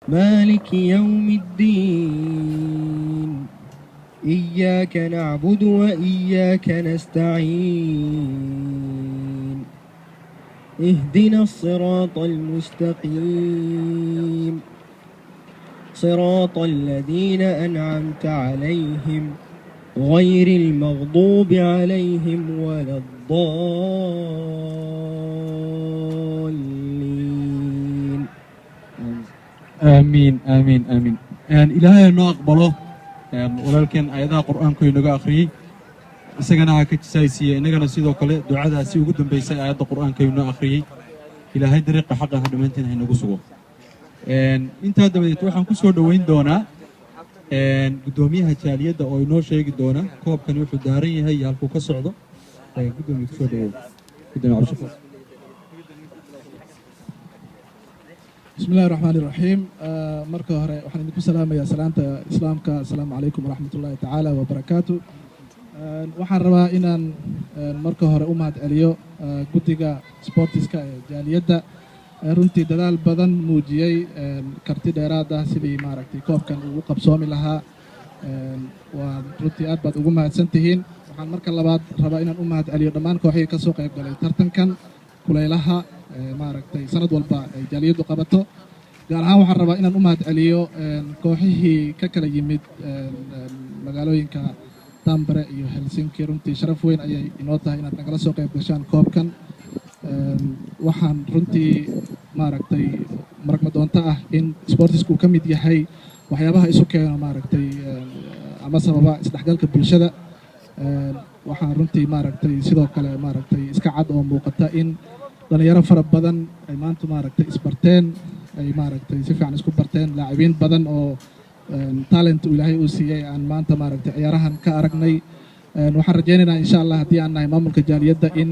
مالك يوم الدين إياك نعبد وإياك نستعين اهدنا الصراط المستقيم صراط الذين أنعمت عليهم غير المغضوب عليهم ولا الضالين. Aamiin, aamiin, aamiin. Ilaahay noo aqbalo. Walaalkeen aayadaha Qur'aanku inaga akhriyey, isagana ha ka jisaaysiiye, innagana sidoo kale ducadaasi ugu dambaysay aayadda Qur'aanka inoo akhriyey. Ilaahay dariiqa xaqa ha dhammaantiin ha inagu sugo. Intaa dabadeed waxaan ku soo dhoweyn doonaa guddoomiyaha jaaliyadda oo inoo sheegi doona koobkani wuxuu daaran yahay iyo halkuu ka socdo. Guddoomiye, kusoo dhawow, guddoomiye Cabdishakuur. Bismi illahi raxmaan iraxiim. Marka hore waxaan idinku salaamayaa salaanta Islaamka, asalaamu calaykum waraxmat ullahi tacaala wabarakaatu. Waxaan rabaa inaan marka hore u mahad celiyo guddiga sportiska ee jaaliyadda, runtii dadaal badan muujiyey, karti dheeraad ah sidii maaragtay koobkan uu u qabsoomi lahaa. Waa runtii aad baad ugu mahadsan tihiin. Waxaan marka labaad rabaa inaan u mahad celiyo dhammaan kooxihii ka soo qayb galay tartankan kulaylaha maaragtay sanad walba ay jaaliyaddu qabato. Gaar ahaan waxaan rabaa inaan u mahad celiyo kooxihii ka kala yimid magaalooyinka Tambere iyo Helsinki. Runtii sharaf weyn ayay inoo tahay inaad nagala soo qayb gashaan koobkan. Waxaan runtii maaragtay maragma doonto ah in sportisku uu ka mid yahay waxyaabaha isu keeno maaragtay ama sababa isdhexgalka bulshada. Waxaan runtii maaragtay sidoo kale maaragtay iska cad oo muuqata in dhalinyaro fara badan ay maanta maaragtay isbarteen, ay maaragtay si fiican isku barteen, laacibiin badan oo talent uu Ilaahay uu siiyey aan maanta maaragtay ciyaarahan ka aragnay. Waxaan rajaynaynaa insha Allah haddii aan nahay maamulka jaaliyadda in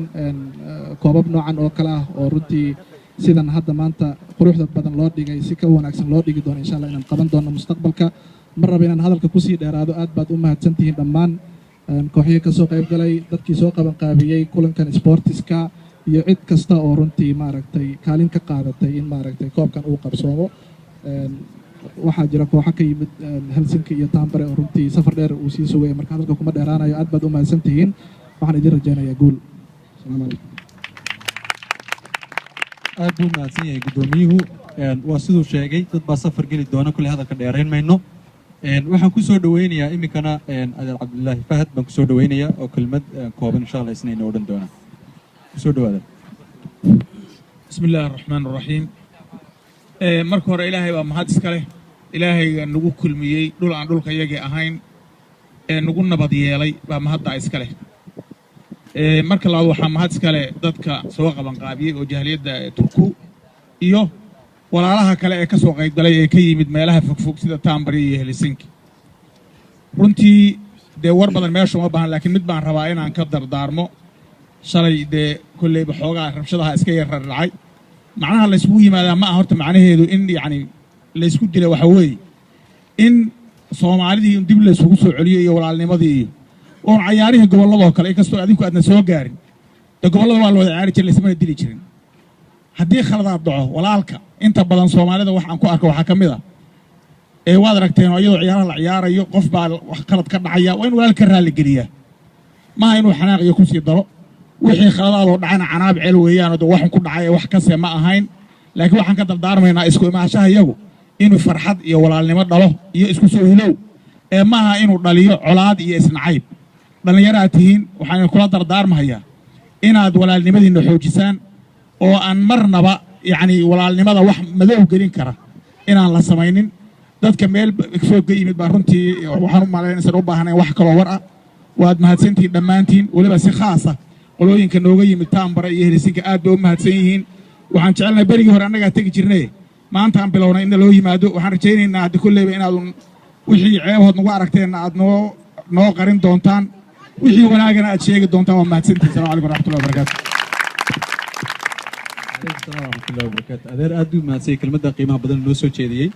koobab noocan oo kale ah oo runtii sidan hadda maanta quruxda badan loo dhigay si ka wanaagsan loo dhigi doono insha Allah inaan qaban doono mustaqbalka. Ma raba inaan hadalka kusii dheeraado. Aad baad u mahadsantihiin dhammaan kooxihii kasoo qayb galay, dadkii soo qaban qaabiyey kulankan sportiska iyo cid kasta oo runtii maaragtay kaalin ka qaadatay in maaragtay koobkan uu qabsoomo. Waxaa jira kooxo ka yimid Helsinki iyo Tambere oo runtii safar dheer uu sii sugaya. Marka hadalka kuma dheeraanayo. Aad baad u mahadsan tihiin, waxaan idin rajaynayaa guul. Asalaamu calaykum. Aad buu mahadsan yahay guddoomiyuhu. Waa siduu sheegay, dad baa safar geli doona, kulley hadalka dheerayn mayno. Waxaan ku soo dhoweynayaa iminkana adeer Cabdilaahi Fahad baan kusoo dhoweynayaa oo kelmad kooban insha Allah isna inoo odhan doona. Kusoo dhawaada. Bismi illaahi araxmaan araxiim. Marka hore Ilaahay baa mahad iska leh, Ilaahayga nagu kulmiyey dhul aan dhulka yagii ahayn ee nagu nabad yeelay baa mahaddaa iska leh. Marka labaad waxaa mahad iska leh dadka soo qabanqaabiyey oo jahliyadda Turku iyo walaalaha kale ee ka soo qaybgalay ee ka yimid meelaha fogfog sida Tambari iyo Helsinki. Runtii dee war badan meesha uma baahan, laakiin mid baan rabaa inaan ka dardaarmo. Shalay dee kolleyba xoogaa rabshadaha iska yar rardhacay. Macnaha layskugu yimaadaa ma aha horta macnaheedu in yacni laysku dila, waxa weeye in Soomaalidii in dib laysugu soo celiyo iyo walaalnimadii iyo oon cayaarihii gobolladoo kale. Inkastoo adinku aadna soo gaarin, dee gobollada waa la wada ciyaari jiray, laysmana dili jirin. Haddii khaladaad dhaco walaalka, inta badan Soomaalida waxaan ku arka waxaa ka mid ah ee waad aragteen oo iyadoo ciyaaraha la ciyaarayo qof baa wax khalad ka dhacaya, waa in walaalka raalli geliyaa, maaha inuu xanaaq iyo kusii daro. Wixii khaladaadoo dhacayna canaab ceel weeyaanoo de waxun ku dhacay ee wax kase ma ahayn, laakiin waxaan ka dardaarmaynaa isku imaanshaha iyagu inuu farxad iyo walaalnimo dhalo iyo isku soo hilow ee maaha inuu dhaliyo colaad iyo isnacayb. Dhallinyaraad tihiin, waxaan kula dardaarmahayaa inaad walaalnimadiinna xoojisaan oo aan marnaba yacni walaalnimada wax madow gelin kara inaan la samaynin. Dadka meel fog ka yimid baa runtii waxaan u malayn insan u baahnayn wax kaloo war ah. Waad mahadsantihiin dhammaantiin, weliba si khaasa qolooyinka nooga yimid Taambara iyo Helsinka aad bay u mahadsan yihiin. Waxaan jecelnahay berigii hore annagaa tegi jirnay, maantaan bilownay inna loo yimaado. Waxaan rajaynaynaa haddi kolleyba inaadun wixii ceebahood nagu aragteenna aad noo qarin doontaan, wixii wanaagana aad sheegi doontaan. Waa mahadsantihin. Salamu calaykum waraxmatullahi wabarakaatu. Calaykum salaam waraxmatullahi wabarakaatu. Adeer aad buu mahadsanyay kelmadda qiimaha badan noo soo jeediyey.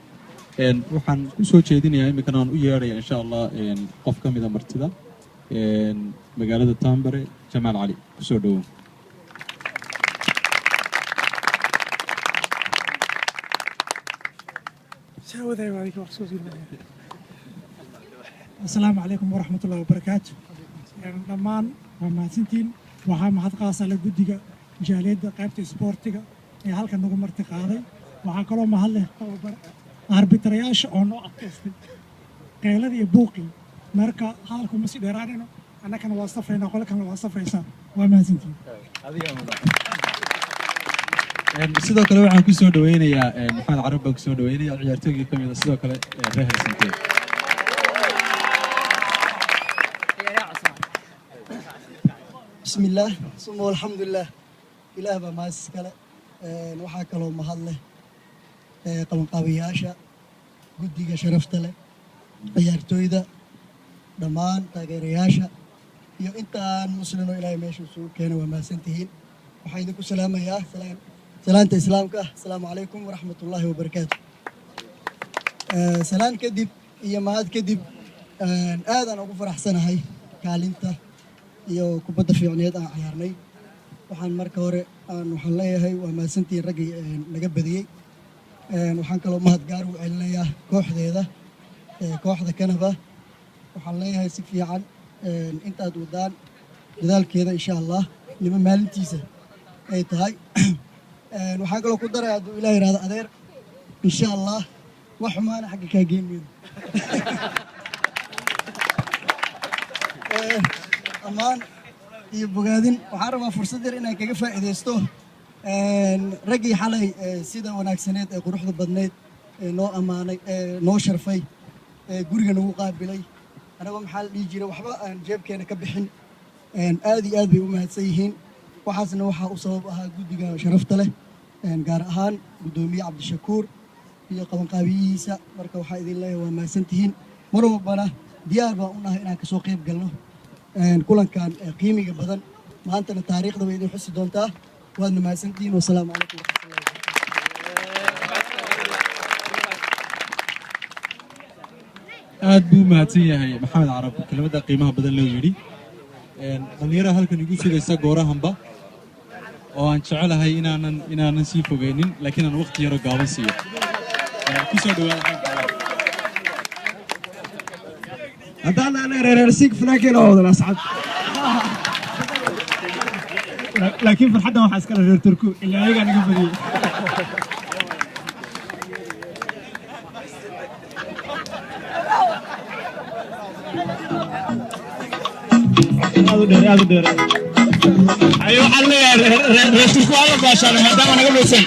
Waxaan ku soo jeedinayaa iminkana aan u yeedhaya insha Allah qof ka mida martida magaalada Tambere, Jamaal Cali, kusoo dhowow. Asalaamu calaykum waraxmatullahi wabarakaatu. Dhammaan waa mahadsantiin. Waxaa mahad qaasa leh guddiga jaaliyadda qaybta isboortiga ee halkan nagu marti qaaday. Waxaa kaloo mahad leh tababar arbitarayaasha oo noo adkaystay qeyladii iyo buuqii. Marka hadalku ma sii dheeraanayno, annagana waa safraynaa, qole kalena waa safraysaa. Waa mahadsantiin. Sidoo kale waxaan kusoo dhaweynayaa Maxamed Carab baan kusoo dhaweynaya, ciyaartooygii ka mid a sidoo kale reer Helsinki. بسم الله ثم والحمد لله، ilaah baa mahad iskale. Waxaa kaloo mahad leh qabanqaabayaasha, guddiga sharafta leh, ciyaartooyda, dhammaan taageerayaasha iyo intaan muslino ilaahay meesha isugu keenay. Waa mahadsantihiin. Waxaan idinku salaamayaa salaanta islaamka: asalaamu calaykum waraxmatullaahi wabarakaatu. Salaan kadib iyo mahad kadib, aadaan ugu faraxsanahay kaalinta iyo kubadda fiicneed aan ciyaarnay. Waxaan marka hore aan waxaan leeyahay waa mahadsantihiin raggii naga badiyey. Waxaan kaloo mahad gaar u celinayaa kooxdeeda, kooxda Kanaba. Waxaan leeyahay si fiican intaad wadaan dadaalkeeda, insha Allah nima maalintiisa ay tahay. Waxaan kaloo ku daraya, hadduu ilaah yidhahdo, adeer, insha Allah wax xumaana xagga kaa geen mayno. Ammaan iyo bogaadin. Waxaan rabaa fursad yar inaan kaga faa'iidaysto raggii xalay sida wanaagsaneed ee quruxda badneyd ee noo ammaanay, ee noo sharfay, ee guriga nagu qaabilay, anagoo maxaa la dhihi jiray waxba aan jeebkeena ka bixin. Aad iyo aad bay u mahadsan yihiin. Waxaasna waxaa u sabab ahaa guddiga sharafta leh, gaar ahaan guddoomiye Cabdishakuur iyo qabanqaabiyihiisa. Marka waxaa idin leeyahay waa mahadsantihiin. Mar walbana diyaar baan u nahay inaan kasoo qayb galno kulankan qiimiga badan. Maantana taariikhda way idin xusi doontaa. Waadna mahadsantihiin. Wasalaamu calaykum waraxmatullahi. Aad buu u mahadsan yahay Maxamed Carab, kelmadda qiimaha badan loo yidhi. Dhallinyarada halkan igu sugaysa goorahanba oo aan jecelahay inaanan sii fogeynin, laakiin aan waqti yaro gaaban siiyo. Kusoo dhawaada. Haddaan ana reer Helsinki fanaankeen oo wadan asxaab, laakiin farxaddan waxaa iskale reer Turku, ilaa ayagaa naga badiyey. Aad u dheer, aad u dheer ayo. Waxaan leeyahay reer Turku waa la baashaanay maadaama naga baysan.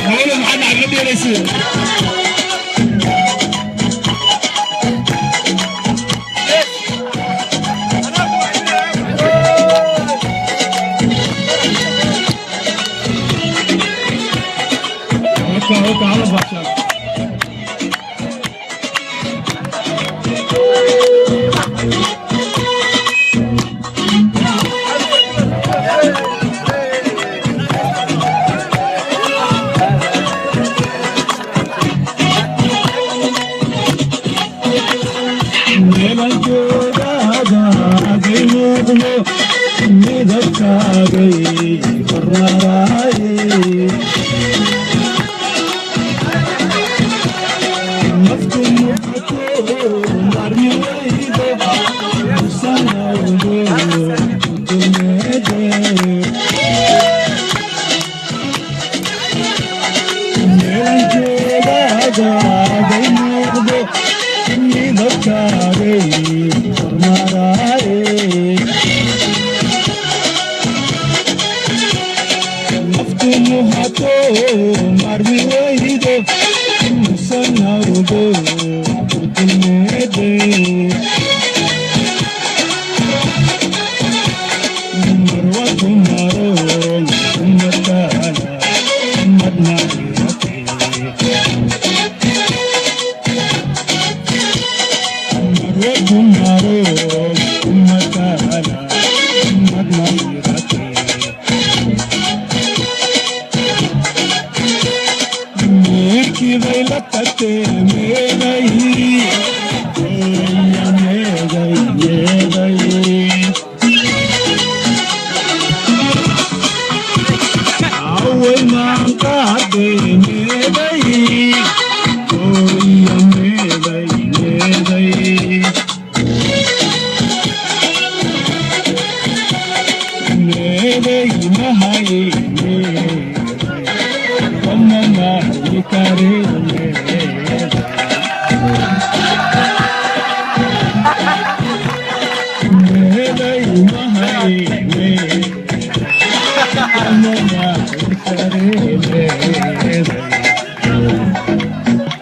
Hawada maxaa dhacay? Ma dheeraysid. Hawka hawka hala baashaan. Midabkaagay kormaraaye naftu muxato marmi weydo musanawdo dulmeede meelan joogaaday muuqdo midabkaagay kormaraaye naftu muhato marmi weydo musanawdo dulmeede.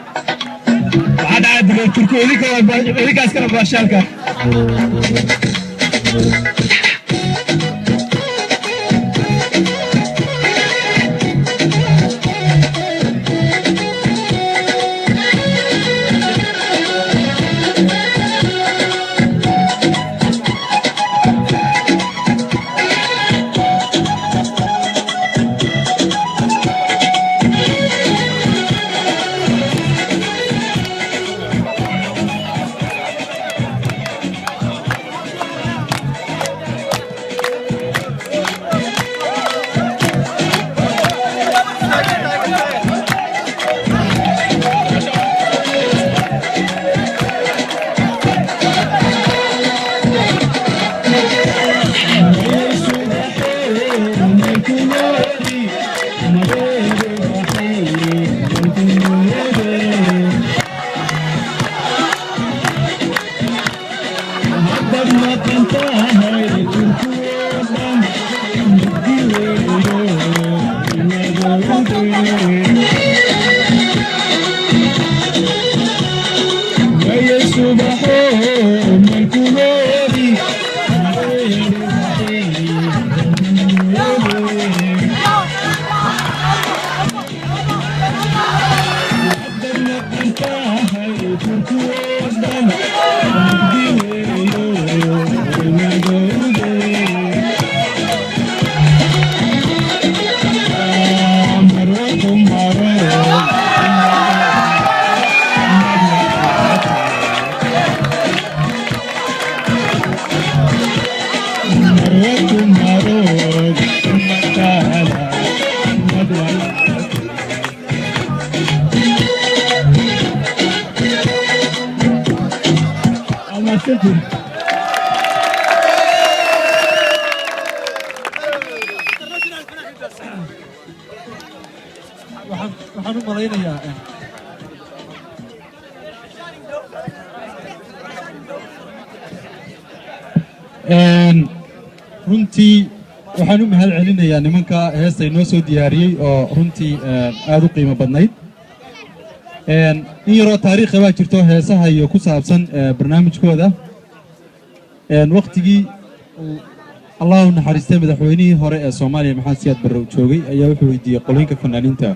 Waxaa dhacay dilay Turku idinkaas kala baashaalka. Waxaan u malaynayaa runtii waxaan u mahad celinayaa nimanka heesta inoo soo diyaariyey oo runtii aad u qiimo badnayd. In yaroo taariikha baa jirto heesaha iyo ku saabsan barnaamijkooda. Wakhtigii Allah u naxariistay madaxweynihii hore ee Soomaaliya Maxamed Siyaad Barre uu joogay ayaa wuxuu weydiiyey qolooyinka fanaaniinta.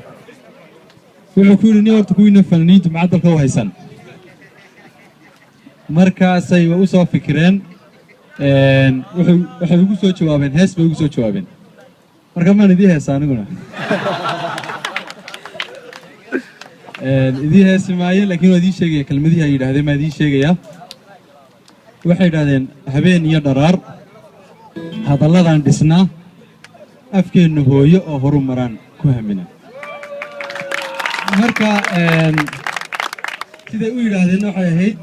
Wuxuu ku yidhi nin horta kuwiina fanaaniintu maxaad dalka u haysan? Markaasay u soo fikireen, waxay ugu soo jawaabeen hees bay ugu soo jawaabeen. Marka maan idii heesa aniguna idii heesi maayo, laakiin waa idiin sheegaya kelmadihii ay yidhaahdeen baan idiin sheegayaa. Waxay yidhahdeen habeen iyo dharaar hadalladan dhisnaa, afkeenna hooyo oo horu maraan ku hamina. Marka siday u yidhaahdeen waxay ahayd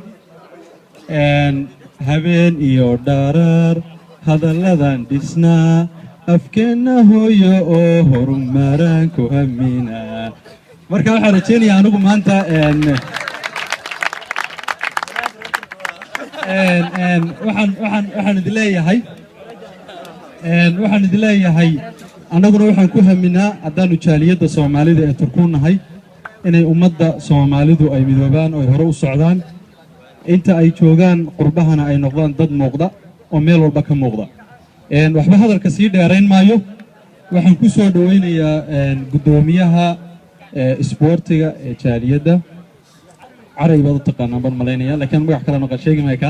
habeen iyo dharaar hadalladan dhisnaa, afkeenna hooyo oo horumaraan ku hamina. Marka waxaan rajaynayaa anigu maanta waxaan idin leeyahay, waxaan idin leeyahay annaguna waxaan ku haminaa haddaanu jaaliyadda Soomaalida ee Turku nahay inay ummadda Soomaalidu ay midoobaan oo ay hore u socdaan, inta ay joogaan qurbahana ay noqdaan dad muuqda oo meel walba ka muuqda. Waxba hadalka sii dheerayn maayo. Waxaan ku soo dhoweynayaa guddoomiyaha isboortiga ee jaaliyadda. Caray baad u taqaanaan baan malaynaya, laakiin magac kale noqon sheegi maayo. Ka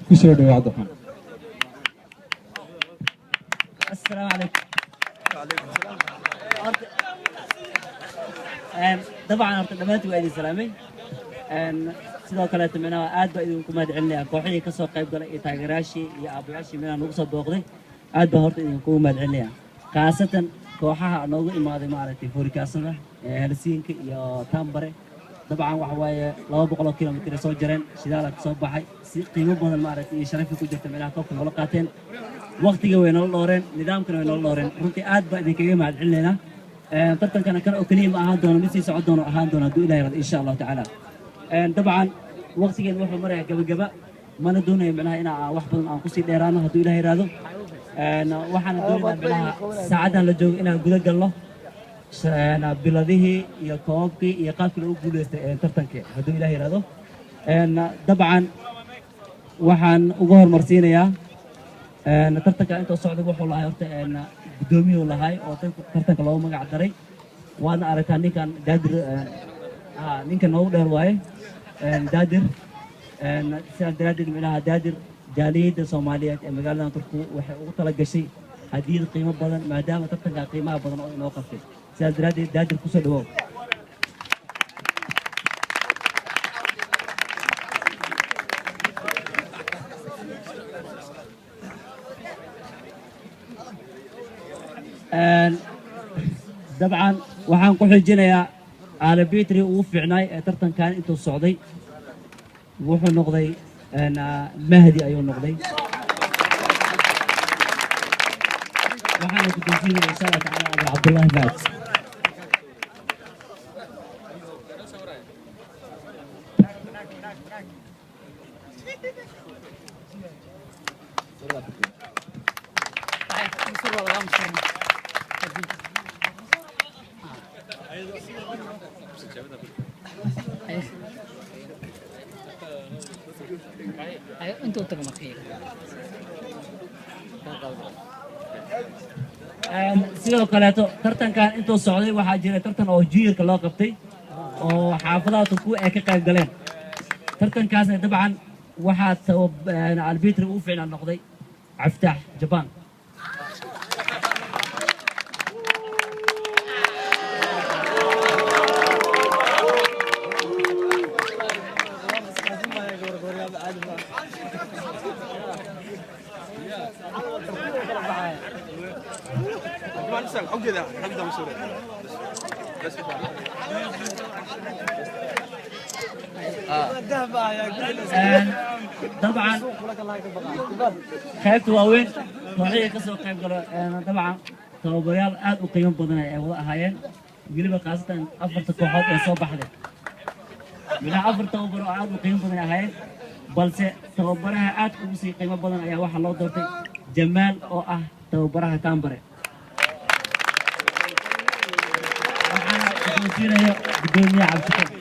ku soo dhawo Cabdiraxmaan. السلام عليكم. طبعا horta dhammaantiin waa idin salaamay. Sidoo kaleeto micnaha aad baa idinku mahad celinaya kooxihii ka soo qayb galay iyo taageerayaashii iyo aabayaashii micnaha nagu soo booqday. Aad baa horta idinkugu mahad celinaya, khaasatan kooxaha noogu imaaday maaragtay foorikaasada Helsinki iyo Tampere. Dabcan waxa waaye 200 kilomitir soo jareen, shidaala ka soo baxay, si qiimo badan maaragtay iyo sharafi ku jirta micnaha koobka noola qaateen. Waqtiga way nala dhooreen, nidaamkana way nala dhooreen. Runtii aad baa idinkaga mahad celinaynaa. Tartankana kan oo keliya ma ahaan doono, mid sii socon doono ahaan doono hadduu Ilahay rado, insha Allahu tacaala. Dabcan waqtigeen wuxuu marayaa gabagaba, mana doonayo micnaha inaa wax badan aan kusii dheeraano hadduu Ilahay yiraahdo. Waxaana doonaynaa micnaha saacaddan la joogo inaan guda galno biladihii iyo koobabkii iyo qaabkii loogu guuleystay tartankii hadduu Ilahay yiraahdo. Dabcan waxaan uga hormarsiinayaa tartanka intuu socday wuxuu lahay horta guddoomiyuu lahay oo tartanka loogu magac daray. Waadna aragtaa ninkan Daadir, ninka noogu dheer waaye Daadir. Sidaas daraaddeed micnaha Daadir jaaliyadda Soomaaliyeed ee magaaladan Turku waxay ugu tala gashay hadiyad qiimo badan, maadaama tartanka qiimaha badan oo inoo qabtay. Sidaas daraaddeed Daadir kusoo dhawow. Dabcan waxaan ku xijinayaa aalabitri ugu fiicnaay ee tartankan intuu socday, wuxuu noqday Mahdi ayuu noqday. Waxaana guddoonsiinaya insha Allah tacaala Abu Cabdullaahi Mahdi. Sidoo kaleeto tartankan intuu socday waxaa jiray tartan oo juniorka loo qabtay oo xaafadaha Turku ay ka qayb galeen. Tartankaasna dabcan waxaa albitri ugu fiicnaa noqday Caftaax Jabaan. Dabcan qaybta waaweyn kooxihii ka soo qayb galo dabcan tababarayaal aad u qiimo badan ay wada ahaayeen, weliba khaasatan afarta kooxood ee soo baxday. Midnaha afar tababar oo aad u qiimo badan ay ahaayeen, balse tababaraha aad ugu sii qiimo badan ayaa waxaa loo doortay Jamaal oo ah tababaraha Tampere. Waxaana guddoonsiinaya guddoomiyaha Cabdishakuur.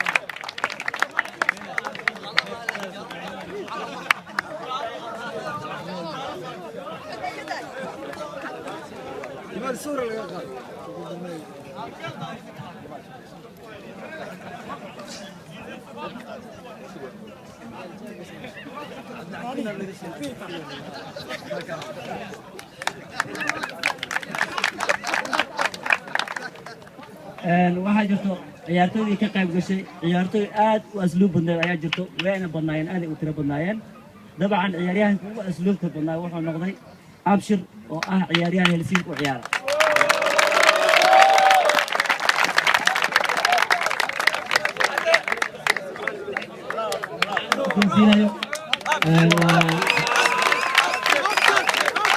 Waxaa jirto ciyaartooydii ka qayb gashay, ciyaartooy aad u asluub badneed ayaa jirto, wayna badnaayeen, aaday u tiro badnaayeen. Dabcan ciyaaryahanka ugu asluubka badnaa wuxuu noqday Abshir oo ah ciyaaryahan Helsinki u ciyaara. Guddoonsiinayo waa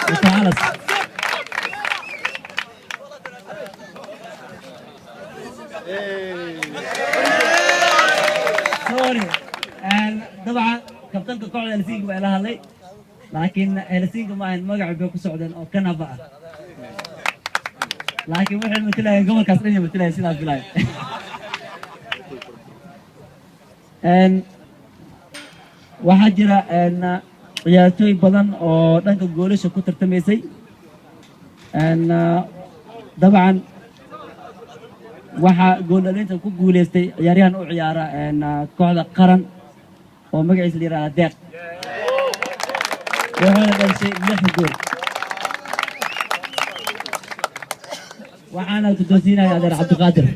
Mutahalas. Sorry, dabcan kabtanka kooxda Helsinki baa ila hadlay, laakiin Helsinki ma ahayn, magacu bay ku socdeen oo Kanaba ah, laakiin waxay matalayeen gobolkaas dhan ay matalayeen sidaas filayo. Waxaa jira ciyaartooy badan oo dhanka goolasha ku tartamaysay. Dabcan waxaa gool dhalinta ku guuleystay ciyaaryahan u ciyaara kooxda Qaran oo magaciisa la yidhahda Deeq, wuxuuna dhalishay 6 gool. Waxaana guddoonsiinaya adeer Cabdiqaadir.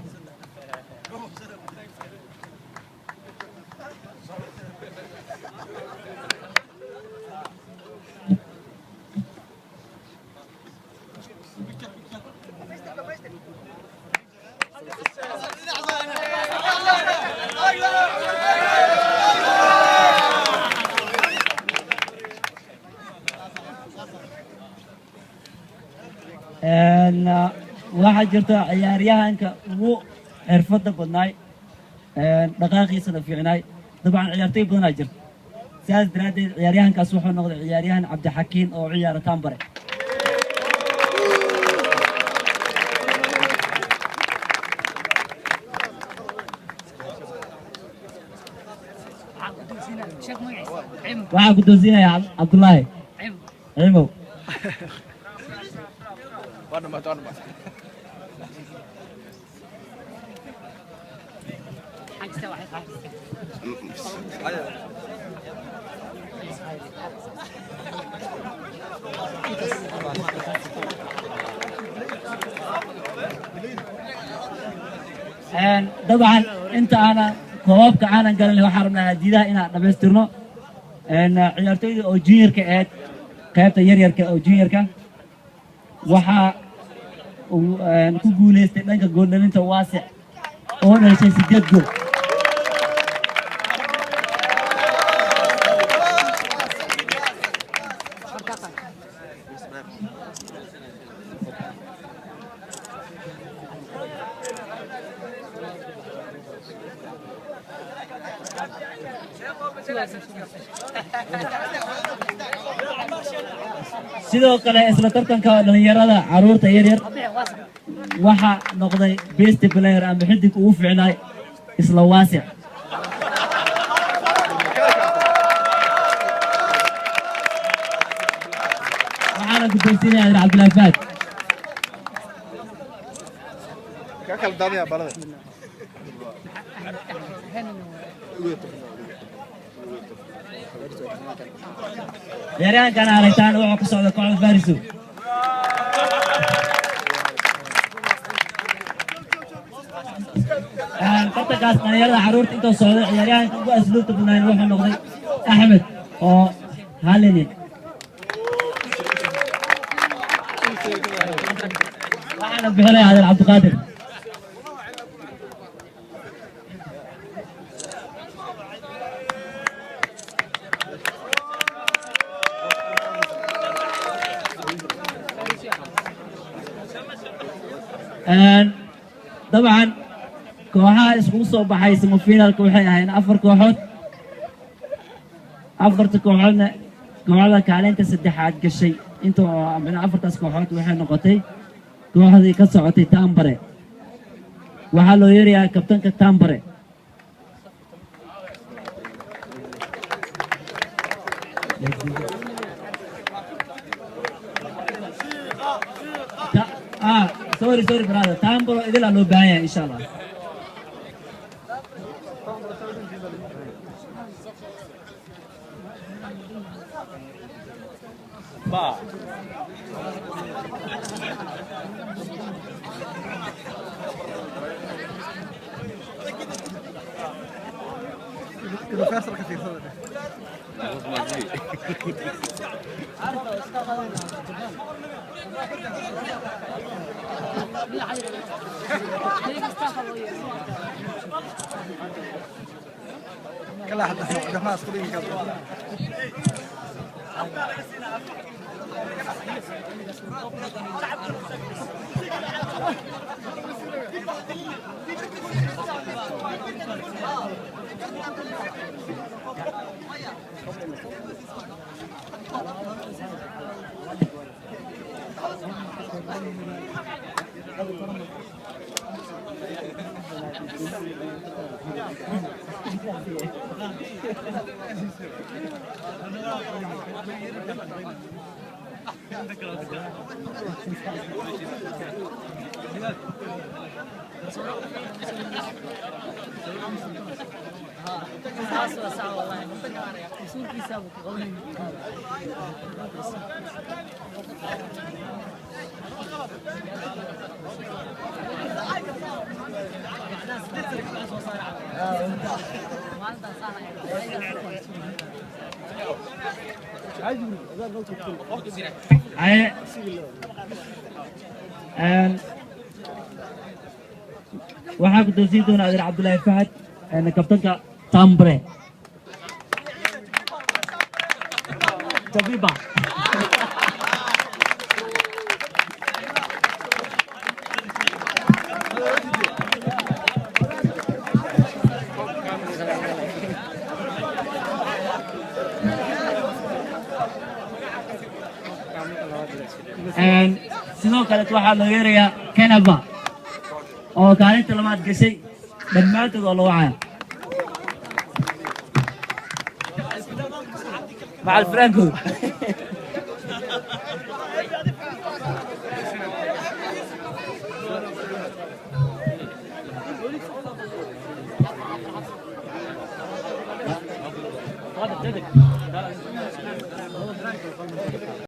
Waxaa jirta ciyaaryahanka ugu xirfadda badnaay, dhaqaaqiisana fiicnaay. Dabcan ciyaartoy badanaa jirta, sidaas daraaddeed ciyaaryahankaas wuxuu noqday ciyaaryahan Cabdixakiin oo ciyaara Tampere. Waxaa guddoonsiinaya Cabdullaahi Cimow. Dabcan inta aanan koobabka aanan galin, waxaan rabnaa hadiidaha inaan dhammaystirno. Ciyaartoyda oo juniorka ahayd, qaybta yaryarka oo juniorka, waxaa uu ku guuleystay dhanka gooldhalinta Waasic oo dhalishay 8 gool. Sidoo kale isla tartanka dhalinyarada, caruurta yaryar, waxaa noqday best player ama xidig ugu fiicnaay isla Waasic. Waxaana guddoonsiinaya Adeer Cabdillahi Fahad. Ka kala daadaya balada. Ciyaaryahankan aragtaan wuxuu ku socda kooxda Fariso. Tartankaas dhalinyarada caruurta intuu socday, ciyaaryahanka ugu asluubta badnaan wuxuu noqday Axmed oo Halinin. Waxaana bixinaya Adeer Cabdiqaadir. Dabcan kooxaha iskugu soo baxay semifinalka waxay ahayn afar kooxood. Afarta kooxoodna, kooxda kaalinta saddexaad gashay inta oo afartaas kooxood waxay noqotay kooxdii ka socotay Tampere. Waxaa loo yeerayaa kabtanka Tampere. Sorry, sorry brother, Tampere idilaa loo baahan yahay, insha Allah. Universal ka fiirsada. Kala hadda gacmaha isku dhigi karto. Haye. Waxaa guddoonsiin doona Adeer Cabdullaahi Fahad, kabtanka Tampere Tabiba. Sidoo kaleet waxaa loo yeerayaa Canada oo kaalinta labaad gashay. Dhammaantood oo la wacaya macal franco.